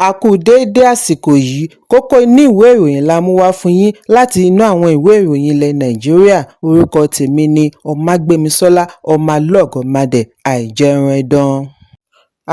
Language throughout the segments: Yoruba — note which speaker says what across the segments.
Speaker 1: A kú déédé àsìkò yìí. Kókó inú ìwé ìròyìn la mú wá fún yín láti inú àwọn ìwé ìròyìn ilẹ̀ Nàìjíríà. Orúkọ tèmi ni Ọmágbémisọ́lá Ọmọlọ́gọ̀mádẹ Àìjẹunẹdàn.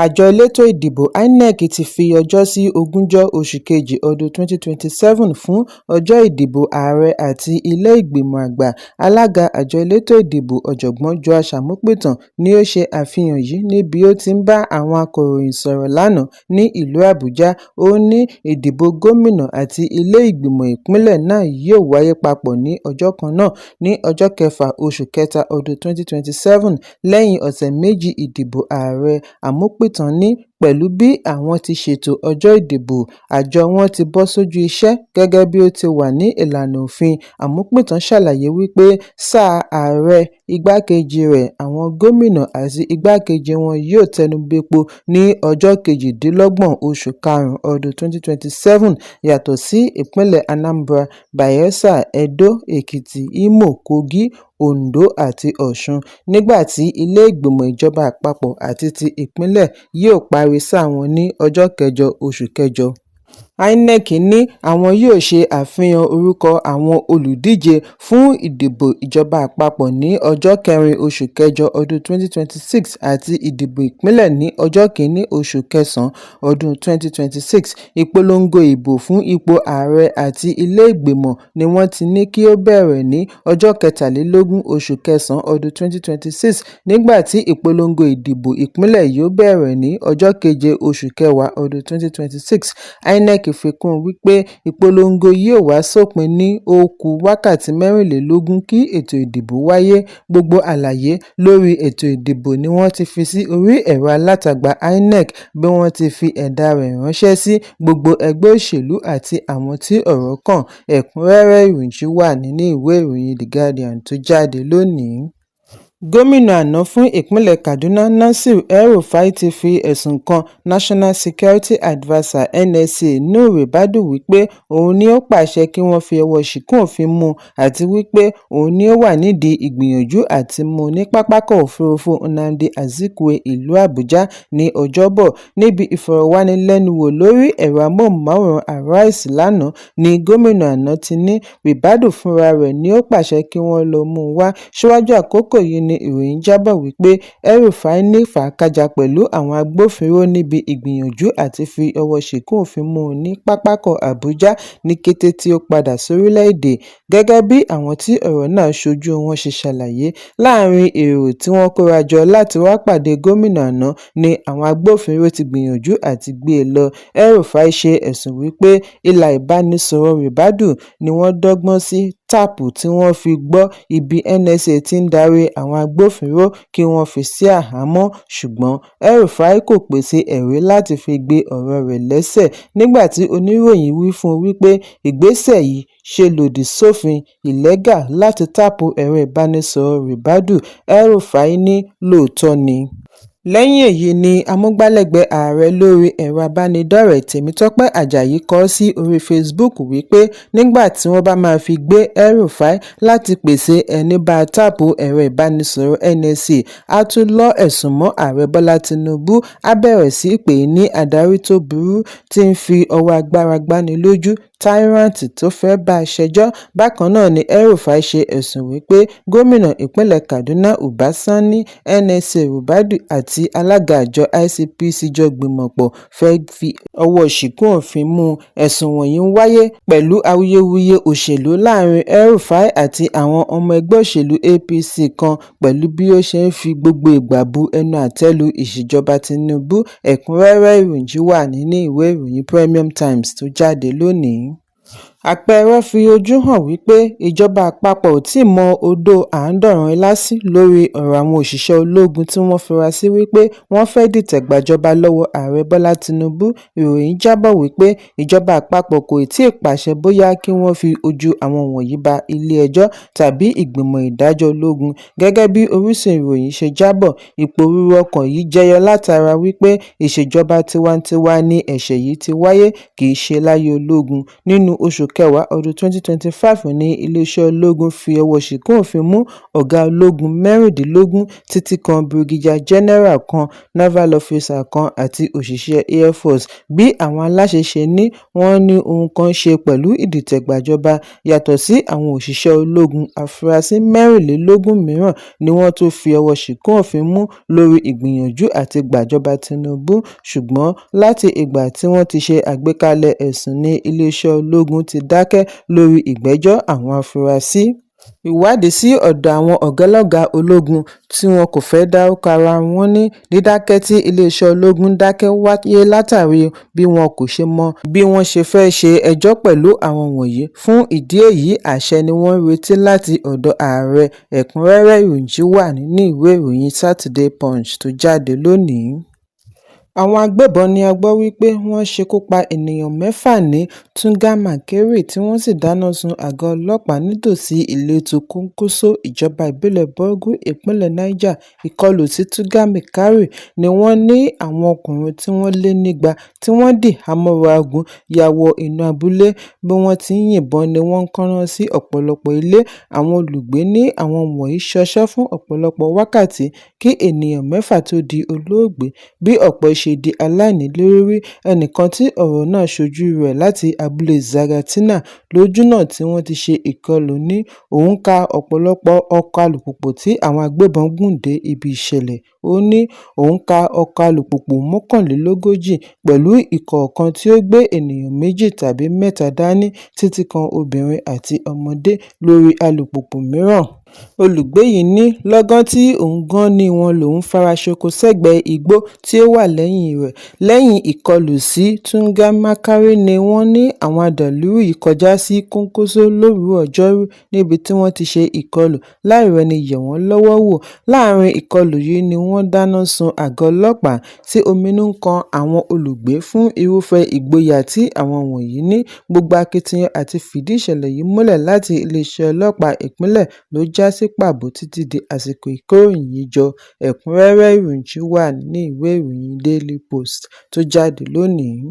Speaker 1: Àjọ elétò ìdìbò INEC ti fi ọjọ́ sí ogúnjọ́ oṣù kejì ọdún 2027 fún ọjọ́ ìdìbò ààrẹ àti ilé ìgbìmọ̀ àgbà. Alága àjọ elétò ìdìbò, Ọ̀jọ̀gbọ́n Joash Amupitan, ni ó ṣe àfihàn yìí níbi ó ti ń bá àwọn akọ̀ròyìn sọ̀rọ̀ lánàá ní ìlú Àbújá. Ó ní ìdìbò gómìnà àti ilé ìgbìmọ̀ ìpínlẹ̀ náà yóò wáyé papọ̀ ní ọjọ́ kan náà, ní ọjọ́ kẹfà oṣù kẹta ọdún 2027, lẹ́yìn ọ̀sẹ̀ méjì ìdìbò ààrẹ. Amupitan ní pẹ̀lú bí àwọn ti ṣètò ọjọ́ ìdìbò, àjọ wọn ti bọ́ sójú iṣẹ́ gẹ́gẹ́ bí ó ti wà ní ìlànà òfin. Amupitan ṣàlàyé wípé sáà ààrẹ, igbákejì rẹ̀, àwọn gómìnà àti igbákejì wọn yóò tẹnubẹ́po ní ọjọ́ 28 oṣù karùn-ún ọdún 2027, yàtọ̀ sí ìpínlẹ̀ Anambra, Bayelsa, Edo, Èkìtì, Imo, Kogi, Ondo àti Ọ̀ṣun, nígbà tí ilé ìgbìmọ̀ ìjọba àpapọ̀ àti ti ìpínlẹ̀ yóò parí sáà wọn ní ọjọ́ kẹjọ oṣù kẹjọ. INEC ní àwọn yóò ṣe àfihàn orúkọ àwọn olùdíje fún ìdìbò ìjọba àpapọ̀ ní ọjọ́ kẹrin oṣù kẹjọ ọdún 2026 àti ìdìbò ìpínlẹ̀ ní ọjọ́ kìíní oṣù kẹsàn-án ọdún 2026. Ìpolongo ìbò fún ipò ààrẹ àti ilé ìgbìmọ̀ ni wọ́n ti ní kí ó bẹ̀rẹ̀ ní ọjọ́ 23 oṣù kẹsàn-án ọdún 2026, nígbà tí ìpolongo ìdìbò ìpínlẹ̀ yóò bẹ̀rẹ̀ ní ọjọ́ keje oṣù kẹwàá ọdún 2026. INEC fi kún un wípé ìpolongo yóò wá sópin ní ó ku wákàtí 24 kí ètò ìdìbò wáyé. Gbogbo àlàyé lórí ètò ìdìbò ni wọ́n ti fi sí orí ẹ̀rọ alátagbà INEC bí wọ́n ti fi ẹ̀dà rẹ̀ ránṣẹ́ sí gbogbo ẹgbẹ́ òṣèlú àti àwọn tí ọ̀rọ̀ kàn. Ẹ̀kúnrẹ́rẹ́ ìròyìn wà nínú ìwé ìròyìn The Guardian tó jáde lónìí. Gómìnà àná fún ìpínlẹ̀ Kaduna, Nasir El-Rufai, ti fi ẹ̀sùn kan National Security Adviser (NSA) Nuhu Ribadu wípé òun ni ó pàṣẹ kí wọ́n fi ọwọ́ ṣìkún òfin mú un àti wípé òun ni ó wà nídìí ìgbìyànjú àti mú un ní pápákọ̀ òfurufú Nnamdi Azikiwe, ìlú Àbújá ní Ọjọ́bọ̀. Níbi ìfọ̀rọ̀wánilẹ́nuwò lórí ẹ̀rọ amóhùnmáwòrán Arise lánàá ní gómìnà àná ti ní Ribadu fúnra rẹ̀ ni ó pàṣẹ kí wọ́n lọ́ọ́ mú un wá. Síwájú àkókò yìí ni ìròyìn jábọ̀ wípé El-Rufai ní fàákájàá pẹ̀lú àwọn agbófinró níbi ìgbìyànjú àti fi ọwọ́ ṣìkún òfin mú un ní pápákọ̀ Àbújá ní kété tí ó padà sórílẹ̀-èdè. Gẹ́gẹ́ bí àwọn tí ọ̀rọ̀ náà ṣojú wọn ṣe ṣàlàyé, láàrin èrò tí wọ́n kóra jọ láti wá pàdé gómìnà àná ni àwọn agbófinró ti gbìyànjú àti gbé e lọ. El-Rufai ṣe ẹ̀sùn wípé ìlà ìbánisọ̀rọ̀ Ribadu ni wọ́n dọ́gbọ́n sí táàpù tí wọ́n fi gbọ́ ibi NSA ti ń darí àwọn agbófinró kí wọ́n fi sí àhámọ́, ṣùgbọ́n El-Rufai kò pèsè ẹ̀rí láti fi gbé ọ̀rọ̀ rẹ̀ lẹ́sẹ̀ nígbà tí oníròyìn wí fún un wípé ìgbésẹ̀ yìí ṣe lòdì sófin illegal láti táàpù ẹ̀rọ ìbánisọ̀rọ̀ Ribadu, El-Rufai ní lóòótọ́ ni. Lẹ́yìn èyí ni amúgbálẹ́gbẹ̀ẹ́ ààrẹ lórí ẹ̀rọ ìbánidọ́rẹ̀ẹ́ Tèmítọ́pẹ́ Àjàyí kọ sí orí Facebook wípé nígbà tí wọ́n bá máa fi gbé El-Rufai láti pàṣẹ ẹni bá táàpù ẹ̀rọ ìbánisọ̀rọ̀ NSA, á tún lọ ẹ̀sùn mọ́ Ààrẹ Bọ́lá Tinubu, á bẹ̀rẹ̀ sí í pè é ní adarí tó burú tí ń fi ọwọ́ agbára gbani lójú, tyrant tó fẹ́ẹ́ bá a ṣẹjọ́. Bákan náà ni El-Rufai ṣe ẹ̀sùn wípé gómìnà ìpínlẹ̀ Kaduna Uba Sani, NSA, Ribadu àti alága àjọ ICPC jọ gbìmọ̀pọ̀ fẹ́ẹ́ fi ọwọ́ ṣìkún òfin mú un. Ẹ̀sùn wọ̀nyí ń wáyé pẹ̀lú awuyewuye òṣèlú láàrin El-Rufai àti àwọn ọmọ ẹgbẹ́ òṣèlú APC kan pẹ̀lú bí ó ṣe ń fi gbogbo ìgbà bu ẹnu àtẹ́ lu ìṣèjọba Tinubu. Ẹ̀kúnrẹ́rẹ́ ìròyìn wà nínú ìwé ìròyìn Premium Times tó jáde lónìí. Àpẹẹrẹ fi ojú hàn wípé ìjọba àpapọ̀ ò tíì mọ odó àádọ́rùn-ún ilá sí lórí ọ̀rọ̀ àwọn òṣìṣẹ́ ológun tí wọ́n fura sí wípé wọ́n fẹ́ dìtẹ̀ gbàjọba lọ́wọ́ Ààrẹ Bọ́lá Tinubu. Ìròyìn jábọ̀ wípé ìjọba àpapọ̀ kò tíì pàṣẹ bóyá kí wọ́n fi ojú àwọn wọ̀nyí bá ilé-ẹjọ́ tàbí ìgbìmọ̀ ìdájọ́ ológun. Gẹ́gẹ́ bí orísun ìròyìn ṣe jábọ̀, ìpòrúru ọkàn yìí jẹyọ látara wípé ìṣèjọba tiwantiwa ni ẹ̀ṣẹ̀ yìí ti wáyé, kì í ṣe láyé ológun. Nínú oṣù kẹwàá ọdún 2025 ní iléeṣẹ́ ológun fi ọwọ́ síkùn òfin mú ọ̀gá ológun 16 títí kan brigadier general kan, naval officer kan àti òṣìṣẹ́ air force bí àwọn aláṣẹ ṣe ní wọ́n ní ohun kan ṣe pẹ̀lú ìdìtẹ̀gbàjọba. Yàtọ̀ sí àwọn òṣìṣẹ́ ológun, afurasí 24 mìíràn ni wọ́n tún fi ọwọ́ síkùn òfin mú lórí ìgbìyànjú àti gbàjọba Tinubu. Ṣùgbọ́n láti ìgbà tí wọ́n ti ṣe àgbékalẹ̀ ẹ̀sùn ní iléeṣẹ́ ológun ti dákẹ́ lórí ìgbẹ́jọ́ àwọn afurasí. Ìwádìí sí ọ̀dọ̀ àwọn ọ̀gálọ́gàá ológun tí wọn kò fẹ́ dárúkọ ara wọn ní dídákẹ́ tí iléeṣẹ́ ológun dákẹ́ wáyé látàrí bí wọn kò ṣe mọ bí wọ́n ṣe fẹ́ẹ́ ṣe ẹjọ́ pẹ̀lú àwọn wọ̀nyí. Fún ìdí èyí, àṣẹ ni wọ́n ń retí láti ọ̀dọ̀ ààrẹ. Ẹ̀kúnrẹ́rẹ́ ìròyìn yìí wà nínú ìwé ìròyìn Saturday Punch tó jáde lónìí. Àwọn agbébọn ní a gbọ́ wípé wọ́n ṣekú pa ènìyàn mẹ́fà ní Tungar Makeri tí wọ́n sì dáná sun àgọ́ ọlọ́pàá nítòsí ìletò Kunkunso, ìjọba ìbílẹ̀ Borgu, ìpínlẹ̀ Niger. Ìkọlù sí Tungar Makeri ni wọ́n ní àwọn ọkùnrin tí wọ́n lé nígba tí wọ́n dì hámọ́ra ogun ya wọ inú abúlé. Bí wọ́n ti ń yìnbọn ni wọ́n ń kọ́nná sí ọ̀pọ̀lọpọ̀ ilé. Àwọn olùgbé ní àwọn wọ̀nyí ṣọṣẹ́ fún ọ̀pọ̀lọpọ̀ wákàtí kí ènìyàn mẹ́fà tó di olóògbé, bí ọ̀pọ̀ ṣe di aláìnílé lórí. Ẹnìkan tí ọ̀rọ̀ náà ṣojú rẹ̀ láti abúlé Zargatina lójúnà tí wọ́n ti ṣe ìkọlù ní òun ká ọ̀pọ̀lọpọ̀ ọkọ̀ alùpùpù tí àwọn agbébọn gùn dé ibi ìṣẹ̀lẹ̀. Ó ní òun ká ọkọ̀ alùpùpù 41, pẹ̀lú ìkọ̀ọ̀kan tí ó gbé ènìyàn méjì tàbí mẹ́ta dání títí kan obìnrin àti ọmọdé lórí alùpùpù mìíràn. Olùgbé yìí ní lọ́gán tí òun gán-an-ní wọn lòun fara ṣoko sẹ́gbẹ̀ẹ́ igbó tí ó wà lẹ́yìn rẹ̀. Lẹ́yìn ìkọlù sí Tungar Makeri ni wọ́n ní àwọn adàlúrú yìí kọjá sí Kunkunso lówùúrọ̀ Ọjọ́rú níbi tí wọ́n ti ṣe ìkọlù láì rẹ́ni yẹ̀ wọ́n lọ́wọ́ wò. Láàrin ìkọlù yìí ni wọ́n dáná sun àgọ́ ọlọ́pàá tí ominú ń kan àwọn olùgbé fún irúfẹ́ ìgboyà tí àwọn wọ̀nyí ní. Gbogbo akitiyan àti fìdí ìṣẹ̀lẹ̀ yìí múlẹ̀ láti iléeṣẹ́ ọlọ́pàá ìpínlẹ̀ ló já sí pàbó títí di àsìkò ìkóròyìnjọ. Ẹ̀kúnrẹ́rẹ́ ìròyìn yìí wà nínú ìwé ìròyìn Daily Post tó jáde lónìí.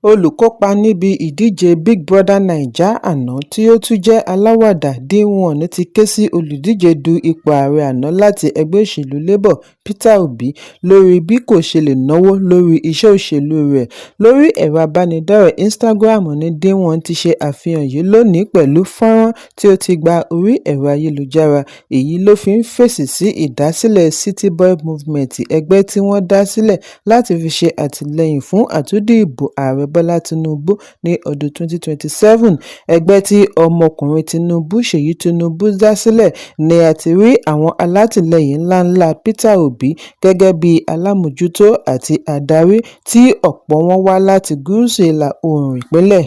Speaker 1: Olùkópa níbi ìdíje Big Brother Naija àná tí ó tún jẹ́ aláwàdà Deeone ti ké sí olùdíje du ipò ààrẹ àná láti ẹgbẹ́ òṣèlú Labour, Peter Obi, lórí bí kò ṣe lè náwó lórí iṣẹ́ òṣèlú rẹ̀. Lórí ẹ̀rọ ìbánidọ́rẹ̀ẹ́ Instagram ní Deeone ti ṣe àfihàn yìí lónìí pẹ̀lú fọ́nrán tí ó ti gba orí ẹ̀rọ ayélujára. Èyí ló fi ń fèsì sí ìdásílẹ̀ City Boy Movement, ẹgbẹ́ tí wọ́n dá sílẹ̀ láti fi ṣe àtìlẹ́yìn fún àtúndì ìbò ààrẹ Bọ́lá Tinubu ní ọdún 2027. Ẹgbẹ́ tí ọmọkùnrin Tinubu, Ṣèyí Tinubu, dá sílẹ̀ ní a ti rí àwọn alátìlẹyìn ńláńlá Peter Obi gẹ́gẹ́ bí alámòjútó àti adarí, tí ọ̀pọ̀ wọn wá láti gúúsù ìlà-oòrùn ìpínlẹ̀.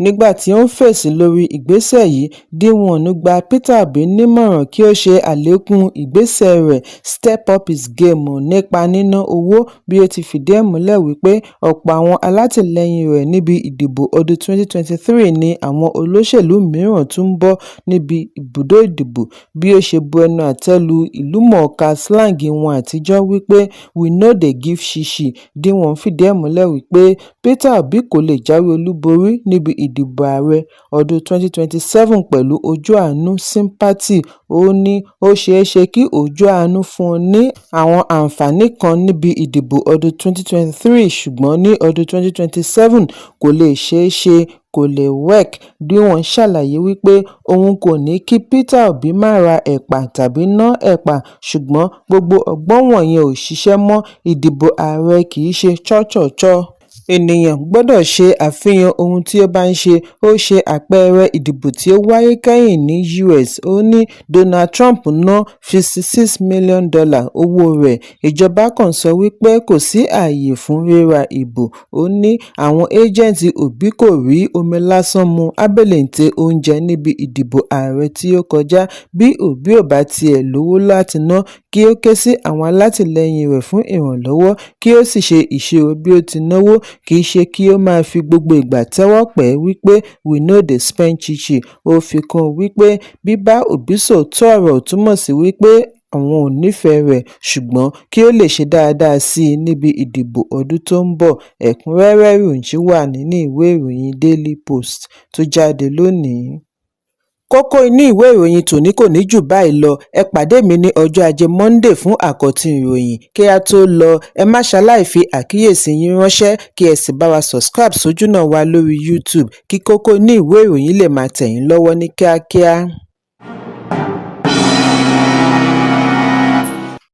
Speaker 1: Nígbà tí ó ń fèsì lórí ìgbésẹ̀ yìí, D1 gba Peter Obi nímọ̀ràn kí ó ṣe àlékún ìgbésẹ̀ rẹ̀, step up his game, nípa níná owó, bí ó ti fìdí ẹ̀ múlẹ̀ wípé ọ̀pọ̀ àwọn alátìlẹyìn rẹ̀ níbi ìdìbò ọdún 2023 ní àwọn olóṣèlú mìíràn tún ń bọ̀ níbi ibùdó ìdìbò. Bí ó ṣe bu ẹnu àtẹ́ lu ìlúmọ̀ọ́ká slang wọn àtijọ́ wípé "we no dey give shishi", D1 fìdí ẹ̀ múlẹ̀ wípé Peter Obi kò lè jáwé olúborí níbi ìdìbò ààrẹ ọdún 2027 pẹ̀lú ojú àánú, sympathy. Ó ní ó ṣeéṣe kí ojú àánú fún un ní àwọn àǹfààní kan níbi ìdìbò ọdún 2023, ṣùgbọ́n ní ọdún 2027 kò lè ṣeéṣe, kò lè work. D1 ṣàlàyé wípé òun kò ní kí Peter Obi má ra ẹ̀pà tàbí ná ẹ̀pà, ṣùgbọ́n gbogbo ọgbọ́n wọ̀nyẹn ò ṣiṣẹ́ mọ́. Ìdìbò ààrẹ kì í ṣe cho-cho-cho. Ènìyàn gbọ́dọ̀ ṣe àfihàn ohun tí ó bá ń ṣe. Ó ṣe àpẹẹrẹ ìdìbò tí ó wáyé kẹ́yìn ní US. Ó ní Donald Trump ná $56 million owó rẹ̀. Ìjọba kan sọ wípé kò sí ààyè fún ríra ìbò. Ó ní àwọn éjẹ̀ǹtì Obi kò rí omi lásán mu ábèlèńtè oúnjẹ níbi ìdìbò ààrẹ tí ó kọjá. Bí Obi ò bá tiẹ̀ lówó láti ná, kí ó ké sí àwọn alátìlẹyìn rẹ̀ fún ìrànlọ́wọ́ kí ó sì ṣe ìṣirò bí ó ti náwó, kì í ṣe kí ó máa fi gbogbo ìgbà tẹ́wọ́ pẹ̀ẹ́ wípé "we no dey spend chichi". Ó fi kún un wípé bíbá Obi sòótọ́ ọ̀rọ̀ ò túmọ̀ sí wípé Àwọn ò nífẹ̀ẹ́ rẹ̀, ṣùgbọ́n kí ó lè ṣe dáadáa sí i níbi ìdìbò ọdún tó ń bọ̀. Ẹ̀kúnrẹ́rẹ́ ìròyìn wà nínú ìwé ìròyìn Daily Post tó jáde lónìí. Kókó inú ìwé ìròyìn tòní kò ní jù báyìí lọ. Ẹ pàdé mi ní ọjọ́ Ajé Monday fún àkọ́tún ìròyìn. Kí a tó lọ, ẹ má ṣaláì fi àkíyèsí yín ránṣẹ́, kí ẹ sì bá wa subscribe sójúnà wa lórí YouTube kí kókó inú ìwé ìròyìn lè máa tẹ̀ yín lọ́wọ́ ní kíákíá.